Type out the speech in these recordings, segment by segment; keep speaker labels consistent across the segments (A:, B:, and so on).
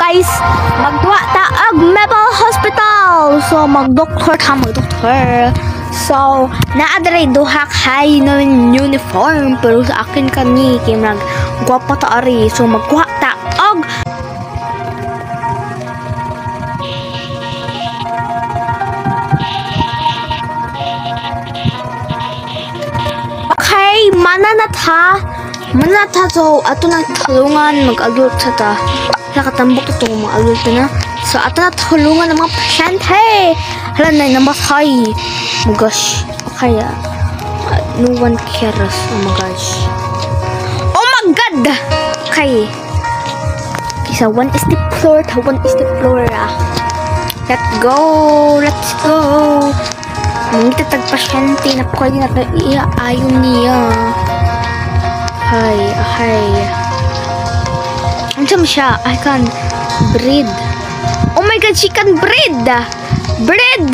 A: guys, magduwa ta og Mabel Hospital. So magdoktor ta, magdoktor. So naa diri duha kay no uniform, pero sa akin kani kay mag gwapa ta ari. So magkuha ta og okay, mana na ta. Mana ta, so ato na tulungan mag-adult sa ta. Nakatambok to mga adult na. So ato na tulungan ang mga pasyente. Hala na namatay. Oh my gosh. Okay. No one cares. Oh my gosh. Oh my God. Okay. Isa one is the floor. One is the floor. Let's go. Let's go. Mangita tag pasyente na pwede na iaayon niya. Hi, hi. Ano siya? I can breathe. Oh my God, she can breathe. Breathe.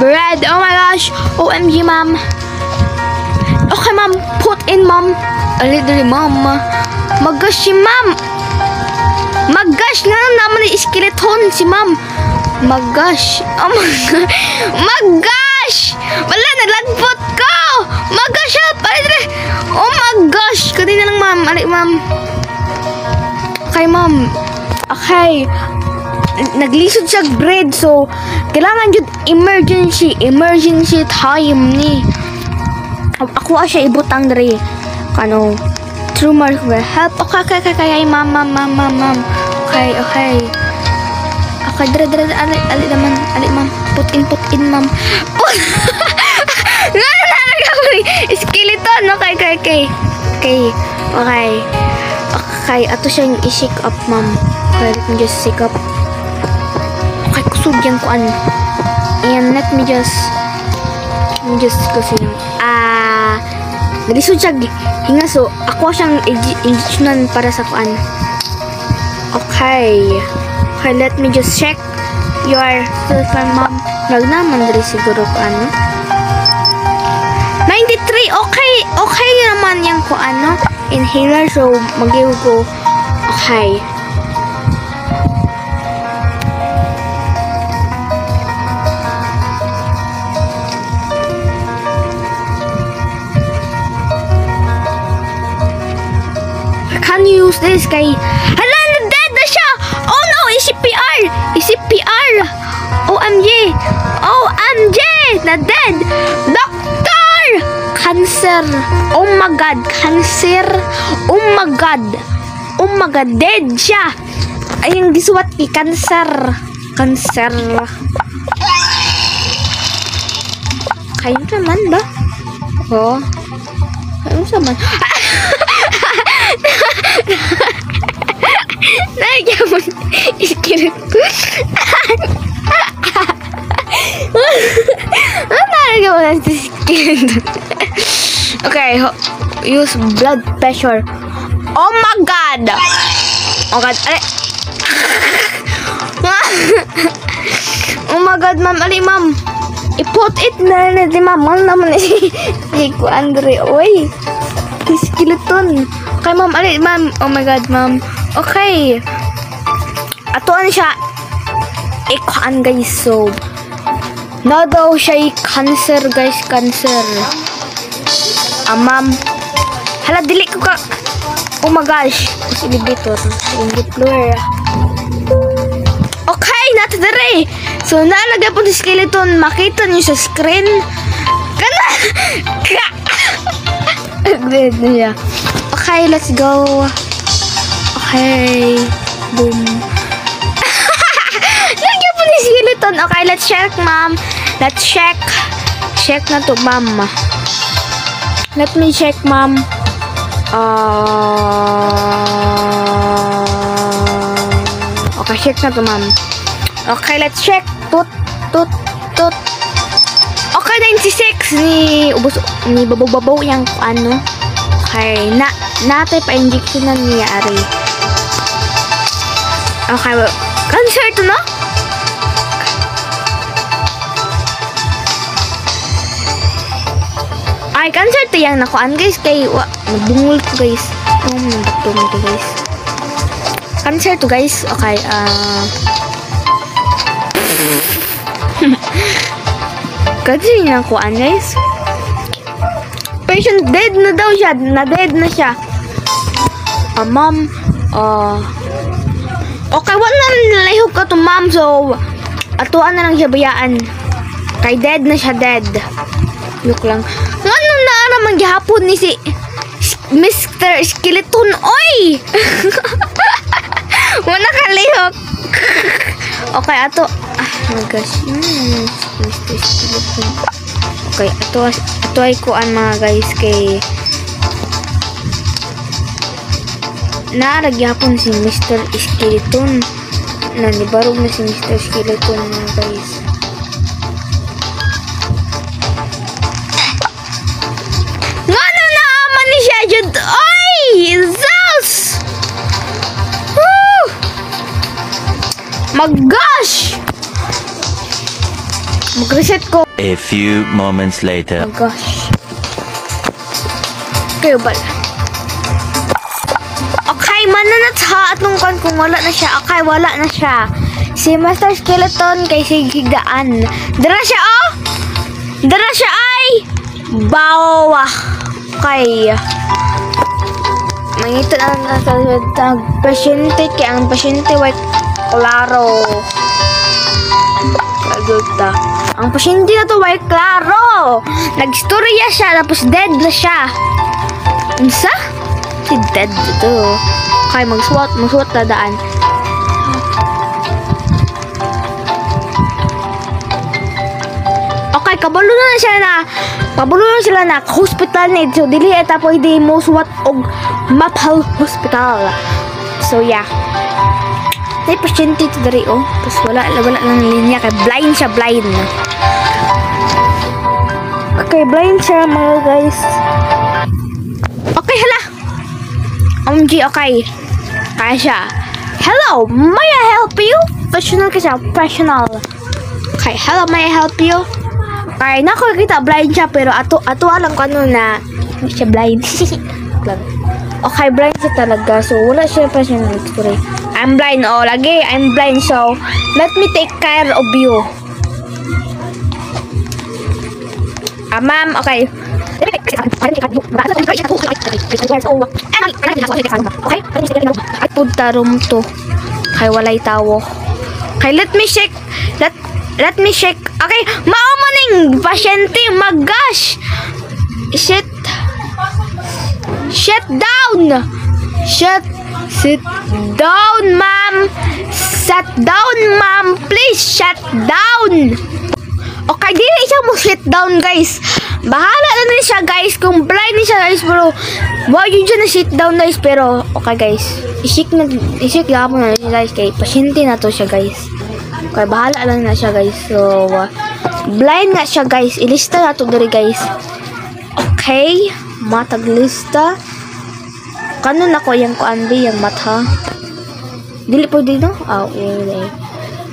A: Bread. Oh my gosh. OMG, ma'am. Okay, ma'am. Put in, ma'am. Alin, ma'am. Mag-gosh si ma'am. Mag-gosh. Nga naman yung skeleton si ma'am. Mag-gosh. Oh my God. Mag-gosh. Wala, nalagpot ko. Mag-gosh, help. Alin, oh my gosh. Kanina lang, ma'am. Alin, ma'am. Okay, ma'am. Okay. Naglisod siya bread, so kailangan yun emergency time ni. Ako siya ibutang diri. Kano true mark will help. Okay, ma'am, ma'am, ma'am, ma'am, ma'am. Okay. Okay, dere, dere, ali, ali naman, ali, ma'am. Put in, ma'am. Put. Nga na skeleton. Okay. Okay. Okay, ato siyang i-shake up, ma'am. Okay, let me just shake up. Okay, kusog yan kuan. And let me just kasi yung nalisod siya hinga, so ako siyang injectionan para sa kuan. Okay. Okay, let me just check your cellphone, ma'am. Nag naman diri siguro kuan, no? 93. Okay, okay naman yung kuan, no? Inhaler, so mag-give ko. Okay. I can use this kay hala, na-dead na siya. Oh no, CPR. CPR. OMG. OMG, na-dead. Doctor! Cancer. Oh my God, cancer. Oh my God. Oh my God, dead siya. Ay, yung gisuwat kay cancer. Cancer. Kayo naman ba? Oh. Kayo naman. Nagyan mo. Iskirit ko. Ano nalagyan mo na iskirit? Okay, use blood pressure. Oh my God! Oh God, ali. Oh my God, ma'am, ali, ma'am. I-put it na na di ma'am. Ano naman si ko Andre, oy. Skeleton. Okay, ma'am, ali, ma'am. Oh my God, ma'am. Okay. Atuan siya. Ikuan, guys. So, na daw siya cancer, guys, cancer. Ma'am. Hala, dili ko ka. Oh my gosh. Mas elevator. Yung floor. Okay, nata dere. So, naalagay po si skeleton. Makita niyo sa screen. Kana! Ka! Dead na siya. Okay, let's go. Okay. Boom. Lagyan po ni skeleton. Okay, let's check, ma'am. Let's check. Check na to, ma'am. Let me check, ma'am. Okay, check na to, ma'am. Okay, let's check. Tut, tut, tut. Okay, 96 ni ubos ni babaw-babaw yang ano. Okay, na natay pa injection na niya ari. Okay, well, cancer to, no? Ay, cancer to yang nakuan, guys, kay wa nabungol ko, guys. Oh, nabungol ko, guys. Cancer to, guys. Okay, cancer niya ang kuan, guys. Patient dead na daw siya. Na dead na siya. Ah, ma'am, okay, wala na nalihok ka to, ma'am. So, atuan na lang siya bayaan. Kay dead na siya, dead. Look lang. Ngano na naman gihapon ni si Mr. Skeleton, oy! Wala kalihok. Okay, ato. Ah, my gosh. Mr. Skeleton. Okay, ato, ato ay kuan, mga guys, kay naa gyapon si Mr. Skeleton. Nanibarog na si Mr. Skeleton, mga guys. Ngano naaman ni siya jud? Oy! Zeus! Woo! Mag-gosh! Mag-reset ko.
B: A few moments later.
A: Oh gosh. Kayo ba? Okay, mananat ha atong kan kung wala na siya. Okay, wala na siya. Si Master Skeleton kay sigigdaan. Dara siya, oh! Dara siya ay! Bawa! Okay. Mangita na lang sa pasyente kay ang pasyente way klaro. Adulta. Ang pasyente na to way klaro. Nagstorya siya tapos dead na siya. Unsa? Si dead to. Okay, magsuwat, magsuwat na daan. Okay, kabalo na siya na. Kabalo na sila na hospital ni. So dili eta pwede mo suwat og Mapal Hospital. So yeah. May pasyente to diri, oh. Tapos wala wala lang linya kay blind siya, blind. Okay, blind siya, mga guys. Okay, hala. OMG, okay. Kaya siya. Hello, may I help you? Professional ka siya, professional. Okay, hello, may I help you? Okay, nako kita blind siya pero ato ato alam ko ano na hindi siya blind. Okay, blind siya talaga. So wala siya professional story. I'm blind, oh, lagi. I'm blind, so let me take care of you. Ah, ma'am, okay. Okay. Punta room to. Kay walay tawo. Okay, let me check. Let me check. Okay, mao man ning pasyente, magash. Shit. Shut down. Shut. Sit down, ma'am. Sit down, ma'am. Please shut down. Okay, dili siya mo sit down, guys. Bahala na ni siya, guys, kung blind ni siya, guys, pero wa yun siya na sit down, guys, pero okay, guys. I-shake na i-shake gapon na siya, guys, kay pasyente na to siya, guys. Okay, bahala lang na siya, guys. So, blind nga siya, guys. Ilista na to diri, guys. Okay, mataglista. Kanon ako yang kuan bi yang mata. Dili po dito? Ah, okay.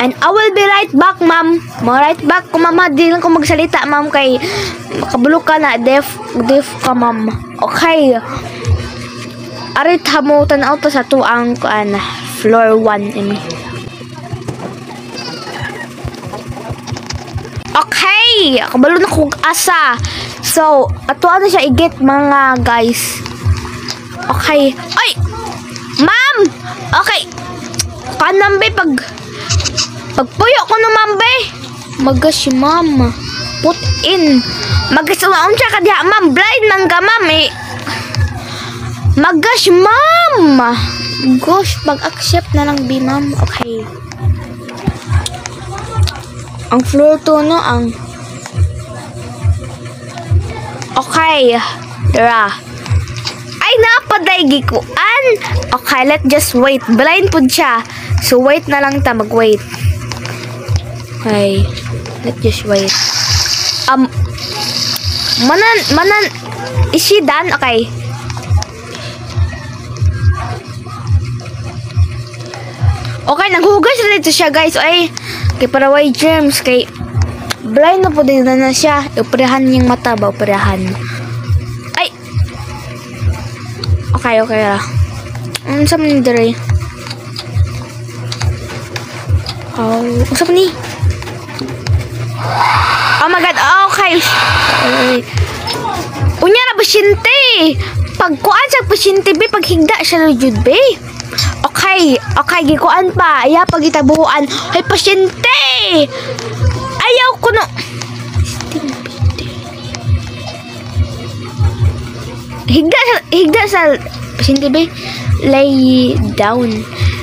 A: And I will be right back, ma'am. Mo right back ko, mama. Di lang ko magsalita, ma'am, kay makabulo ka na. Deaf, deaf ka, ma'am. Okay. Arit hamo tan-aw ta sa tuang kuan floor 1 ini. Okay, kabalo na kog asa. So, ato na siya i-get, mga guys. Okay. Ay! Ma'am! Okay. Kanambe pag pagpuyo ko no, ma'am, be. Magas si ma'am. Put in. Magas unsa ka diha, ma'am. Blind man ka, ma'am, eh. Magas, ma'am. Gosh, pag-accept na lang bi, ma'am. Okay. Ang floor 2, no, ang okay. Tara. Ay, napaday gikuan. Okay, let's just wait. Blind pud siya. So wait na lang ta, mag-wait. Okay. Let's just wait. Manan manan is she done? Okay. Okay, naghugas na dito siya, guys. Ay, kay para way germs kay blind na po din na siya. Operahan niyang mata ba, operahan. Ay. Okay, okay ra. Unsa man diri? Oh, usap ni. Oh my God, okay. Ay. Unya na pasyente. Pagkuan sa pasyente be, paghigda siya na jud be. Okay, okay, gikuan pa. Ayaw pagitabuan. Ay, pasyente. Ayaw ko no. Higda sa pasyente be. Lay down.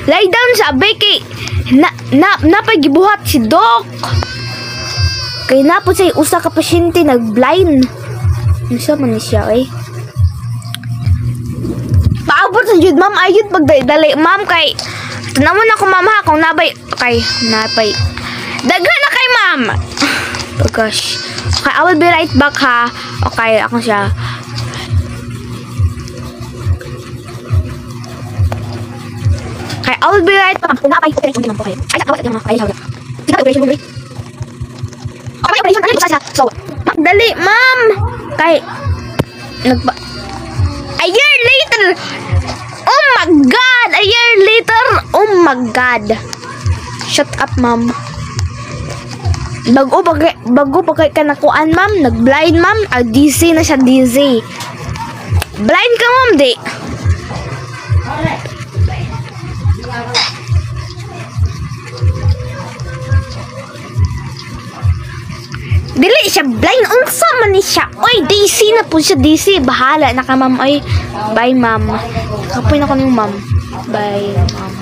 A: Lay down sa be kay na na napagibuhat si doc. Kay napod say usa ka pasyente nag-blind. Unsa man ni siya eh. Paabot sa jud ma'am, ayud pagdali ma'am kay tanawon ako ma'am ha kung nabay kay napay. Daghan na kay ma'am. Oh gosh. Okay, I will be right back ha. Okay, ako siya. Okay, I will be right back. Kung napay operation ma'am, okay. Ay, ay, ay, operation room. Okay, operation ano siya. So, dali ma'am. Kay nagpa a year later. Oh my God, a year later. Oh my God. Shut up, ma'am. Bago pa kay kanakuan, ma'am. Nag-blind, ma'am. Ah, DC na siya, DC. Blind ka, ma'am, di. Dili siya blind. Unsa man ni siya. Oy, DC na po siya, DC. Bahala na ka, ma'am. Oy, bye, ma'am. Kapoy na ko niyong ma'am. Bye, ma'am.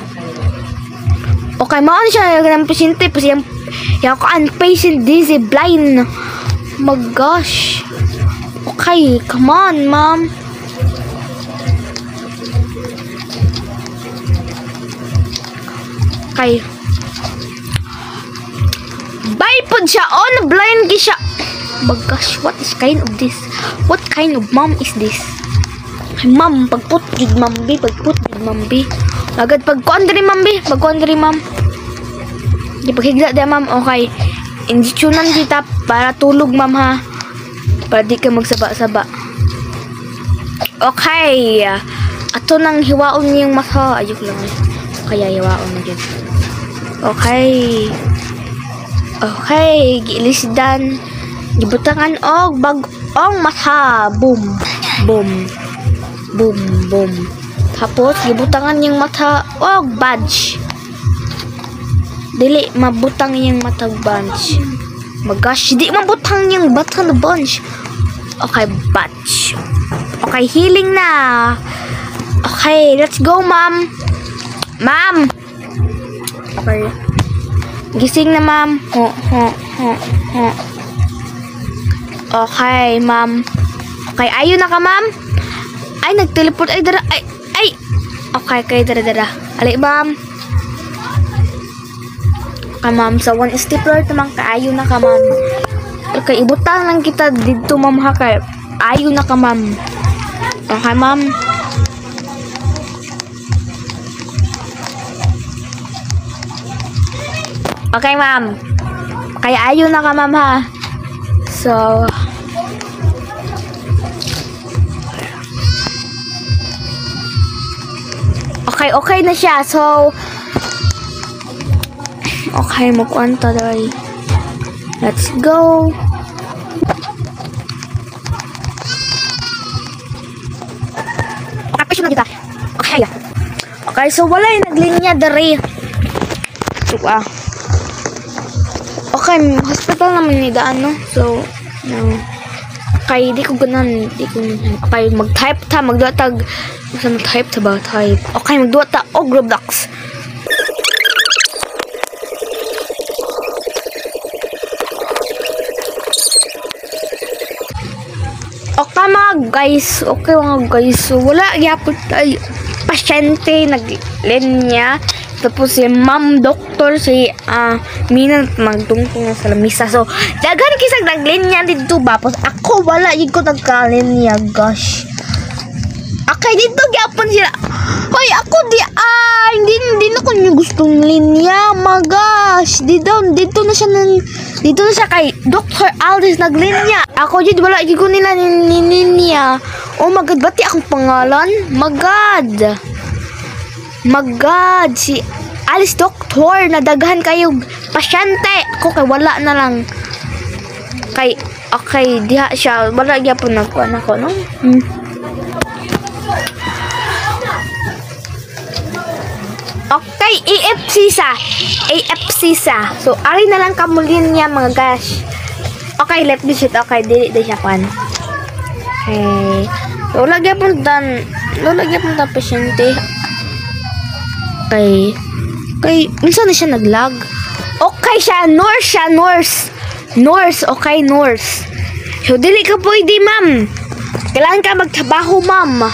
A: Okay, maon siya ng pasyente. Kasi yung kuan, patient DC, blind. My gosh. Okay, come on, ma'am. Okay. Bye po siya. Oh, na-blind ki siya. My gosh, what is kind of this? What kind of mom is this? Ay, ma'am, pagput jud ma'am B, pagput jud ma'am B. Agad pagkuan diri ma'am B, pagkuan diri ma'am. Di paghigda di ma'am, okay. Injeksyonan kita para tulog ma'am ha. Para di ka magsaba-saba. Okay. Ato nang hiwaon niyang mata. Ayok lang eh. Kaya hiwaon na dyan. Okay. Okay, giilisdan. Gibutangan og bag-ong mata. Boom. Boom. Boom, boom. Tapos gibutangan niyang mata og badge. Dili mabutang niyang mata og badge. Magash, di mabutang niyang mata na badge. Okay, badge. Okay, healing na. Okay, let's go, ma'am. Ma'am. Okay. Gising na, ma'am. Ho, ho, ho, ho. Okay, ma'am. Okay, ayun na ka, ma'am. Ay, nag-teleport. Ay, dara. Ay, ay. Okay, kay dara, dara. Ali, ma'am. Okay, ma'am. Sa one stapler, tamang kaayo na ka, ma'am. Okay, ibutang lang kita dito, ma'am, ha. Kay ayo na ka, ma'am. Okay, ma'am. Okay, ma'am. Kaya ayo na ka, ma'am, ha. So, okay, okay na siya. So, okay, magkuan ta dai. Let's go. Okay, patient na kita. Okay. Okay, so wala yung naglinya diri. So, ah. Okay, hospital naman ni daan, no? So, no. Okay, di ko ganan. Di ko, okay, mag-type ta, magduwa tag, basta mag-type ta ba? Type. Okay, magduwa ta og Roblox. Okay mga guys, okay mga guys. So, wala gyapon tayo pasyente naglinya. Tapos si ma'am doctor si Mina magtungtong na sa lamisa. So daghan kisag naglinya didto ba. Tapos ako wala jud ko nagkalinya, gosh. Okay didto gyapon sila. Hoy ako di ay hindi na ko niyo gustong linya, my gosh. Dito dito na siya nang dito na siya kay Dr. Aldis naglinya. Ako jud wala jud ko nila nininya. Oh my God, bati akong pangalan. My God. My God, si Alis doktor, nadaghan kayo pasyente. Ako kay wala na lang. Kay okay, diha siya wala gyapon nagkuan ako, no? Okay, AFC sa. AFC sa. So, ari na lang kamulin niya mga gosh. Okay, let me sit. Okay, dili di siya kwan. Okay. So, wala gyapon dan, wala gyapon ta pasyente. Okay. Okay, unsa na siya naglag? Okay siya, nurse siya, nurse. Nurse, okay, nurse. So, dili ka pwede, ma'am. Kailangan ka magtrabaho, ma'am.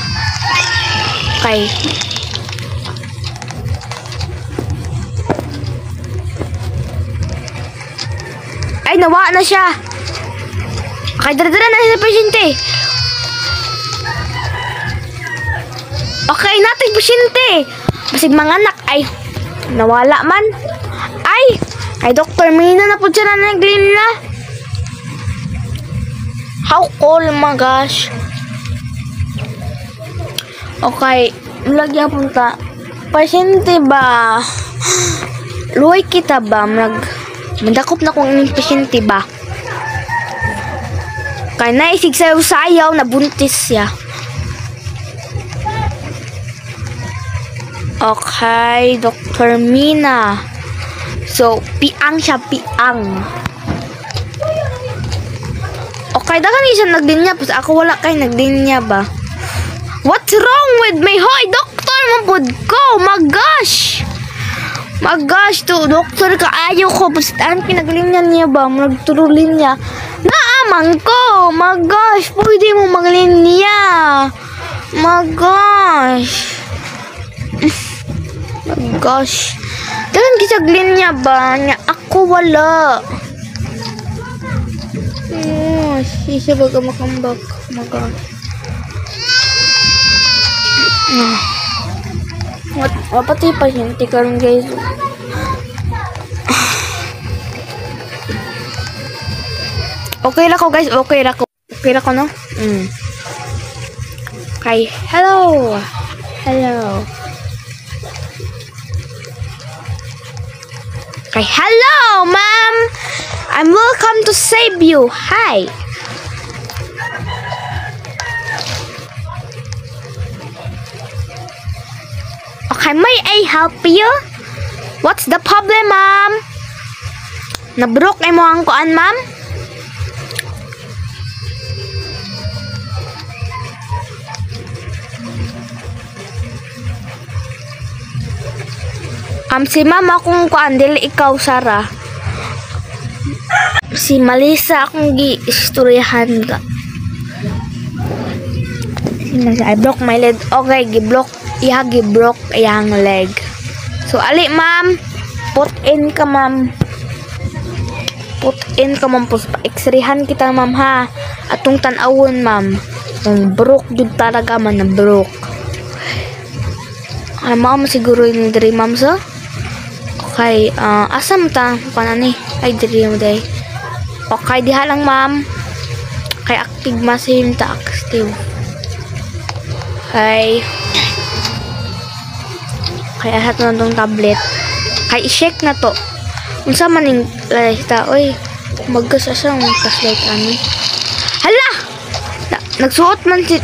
A: Okay. Ay, nawa na siya. Okay, dara-dara na siya pasyente. Okay, natin pasyente. Basig mga anak, ay, nawala man. Ay, ay, Dr. Mina na po siya na naglin na. How cool, my gosh. Okay, lagyan punta. Pasyente ba? Luway kita ba? Mandakop na kung ining pasyente ba? Kaya naisig sayaw-sayaw, nabuntis siya. Okay, Dr. Mina. So, piang siya, piang. Okay, daghan siya naglinya. Pas ako wala kay naglinya ba? What's wrong with me? Hoy, doktor, mabud ko. My gosh! My gosh, to doktor ka ayaw ko. Basta ang pinaglinya niya ba? Nagturulin niya. Naamang ko! My gosh, pwede mo maglinya. My gosh. My gosh. Daghan kisag linya ba? Nya ako wala. Oh, siya baga makambak. My gosh. What? Pati pasyente karon guys. Okay ra ko guys, okay ra ko. Okay ra ko no? Okay, hello. Hello. Okay, hello, ma'am. I'm welcome to save you. Hi. Okay, may I help you? What's the problem, ma'am? Nabrok ay mo ang kuan, ma'am? Si mama akong kuan, dili ikaw, Sarah. Si Malisa akong gi-istoryahan ka. Si Malisa, I broke my leg. Okay, gi-block. Iha, gi-broke iyang leg. So, ali, ma'am. Put in ka, ma'am. Put in ka, ma'am. Pus, pa-x-rayhan kita, ma'am, ha. Atong tan-awon, ma'am. Ang broke, jud talaga, man, na broke. Ay, ma'am, siguro yung diri, ma'am, sa? Okay, asam ta? Kuan ani? Ay, diri mo, day. Okay, diha lang, ma'am. Kay active masin ta, active. Okay. Kay ahat na tong tablet. Kay i-check na to. Unsa man ning ta, oy. Maggas asa ang flashlight ani. Hala! Nagsuot man si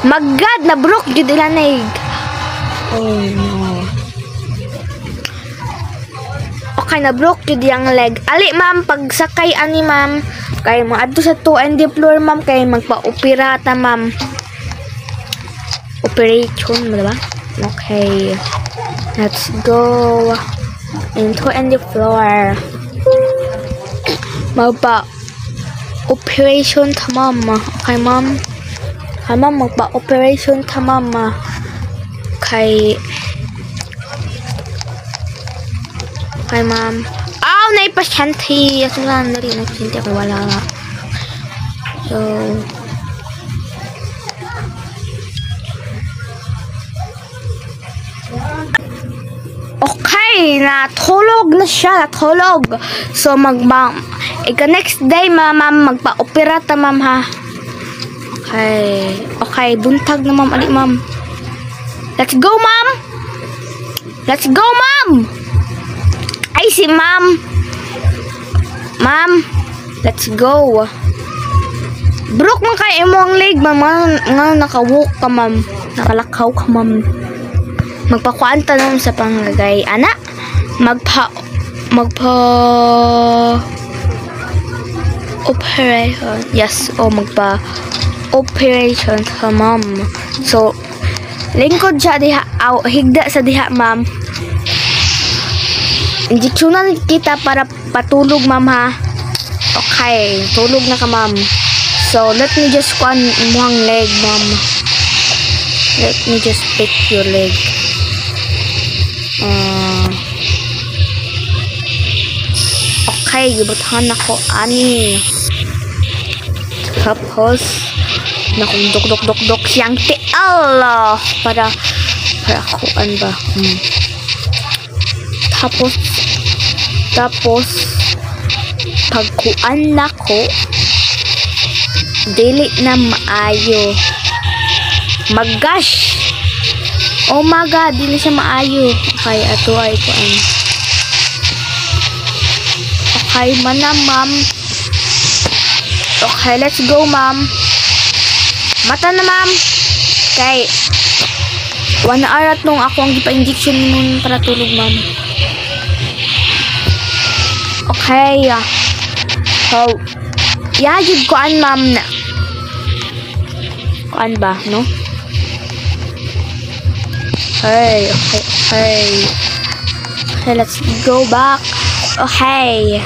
A: Magad na broke jud ila naig. Oh no. Okay, na broke jud yang leg. Ali ma'am, pagsakay ani ma'am, kay moadto sa 2 and the floor ma'am, kay magpa-opera ta ma'am. Operation, di ba? Okay. Let's go into and the floor. Magpa-operation ta ma'am. Okay ma'am. Kay ma'am, magpa-operation ta ma'am. Kay kay ma'am. Aw, naipasyente. Ato lang na rin nagpasyente ako. Wala nga. So, okay, natulog na siya, natulog. So, ika next day, ma'am, magpa-opera ta, ma'am, ha. Okay. Okay, buntag na, ma'am. Ali, ma'am. Let's go, ma'am. Let's go, ma'am. Ay, si ma'am. Ma'am, let's go. Broke man kay imong leg, ma'am. Nga naka-walk ka, ma'am. Nakalakaw ka, ma'am. Magpakuan tanong sa pangagay. Ana, magpa operation. Yes, o magpa operation sa ma'am. So, lingkod siya diha, aw, higda sa diha, ma'am. Injeksyonan kita para patulog, ma'am, ha. Okay, tulog na ka, ma'am. So, let me just kuan imuhang leg, ma'am. Let me just pick your leg. Okay, gibutahan ako ani. Tapos, nakong dok dok dok dok siyang tial para para kuan ba. Tapos pagkuan nako dili na maayo. Maggash. Oh my God, dili siya maayo. Okay, ato ay kuan. Okay, mana ma'am. Okay, let's go, ma'am. Mata na, ma'am. Kay 1 hour at nung ako ang gipa-injection mo para tulog, ma'am. Okay. So, yeah, jud kuan, ma'am na. Kuan ba, no? Okay, okay, okay. Okay, let's go back. Okay.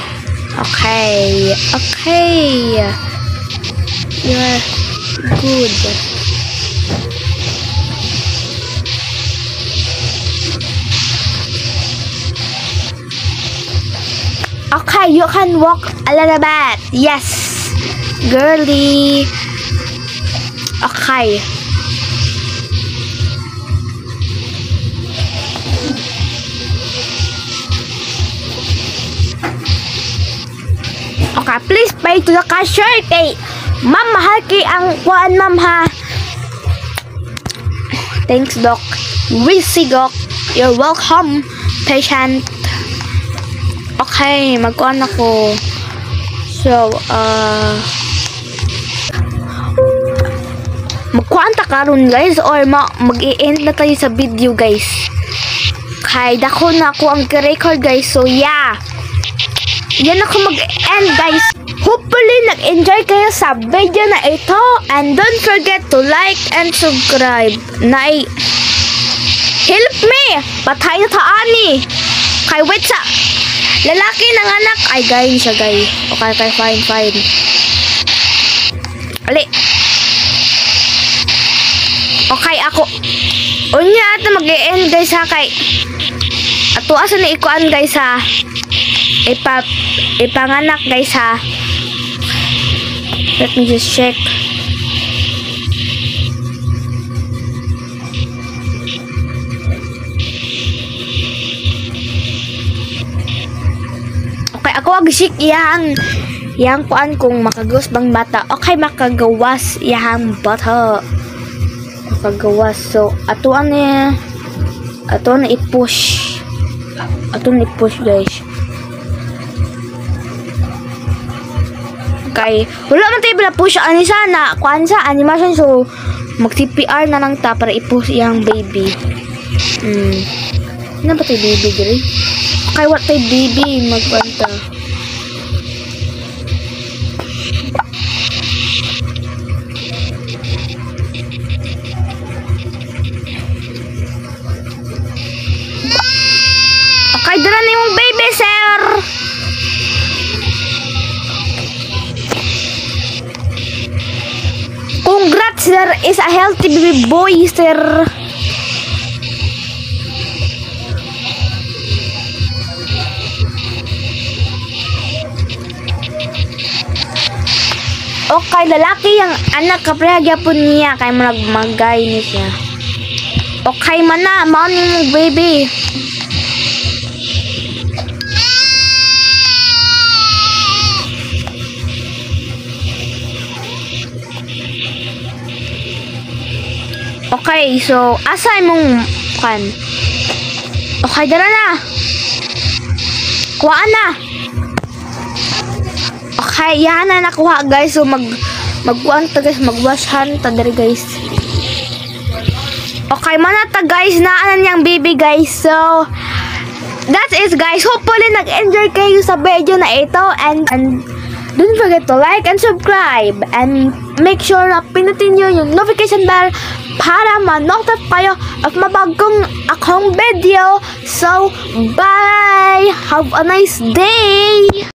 A: Okay. Okay. You're good. Okay, you can walk a little bit. Yes. Girly. Okay. Okay, please pay to the cashier kay ma'am, mahal kay ang kuan, ma'am, ha. Thanks, doc. We see, doc. You're welcome, patient. Okay, magkuan ako. So, magkuan ta karon, guys, or mag-i-end na tayo sa video, guys. Kay dako na ako ang record, guys. So, yeah. Yan ako mag-end, guys. Hopefully, nag-enjoy kayo sa video na ito. And don't forget to like and subscribe. Nay, help me! Patay na taani! Kay wait sa lalaki ng anak. Ay, gay siya, gay. Okay, okay, fine, fine. Ali. Okay, ako. Unya ata mag-e-end, guys, ha, kay ato asa na ikuan, guys, ha. Ipanganak, guys, ha. Let me just check. Okay, ako ang shik iyang iyang kuan kung makagawas bang bata. Okay, makagawas iyang bata. Makagawas. So, ato ani ato na i-push. Ato na i-push, guys. Kay wala man tayo pala push ani sana kuan sa animation, so mag CPR na lang ta para i-push iyang baby. Ano ba tayo baby diri? Okay, what tayo baby magkwenta. Okay, dala na yung baby, sir. Congrats, sir, is a healthy baby boy, sir. Okay, lalaki ang anak kapreha gyapon niya kay magmagay ni siya. Okay man na, mao ni mo baby. Okay, so asa imong kan? Okay, dara na. Kuhaan na. Okay, yan na nakuha, guys. So magkuan ta, guys, mag-wash hand ta diri, guys. Okay, mana ta, guys, naa na niyang baby, guys. So that's it, guys. Hopefully nag-enjoy kayo sa video na ito and don't forget to like and subscribe and make sure na pindutin nyo yung notification bell para ma-notify kayo of mabagong akong video. So, bye! Have a nice day!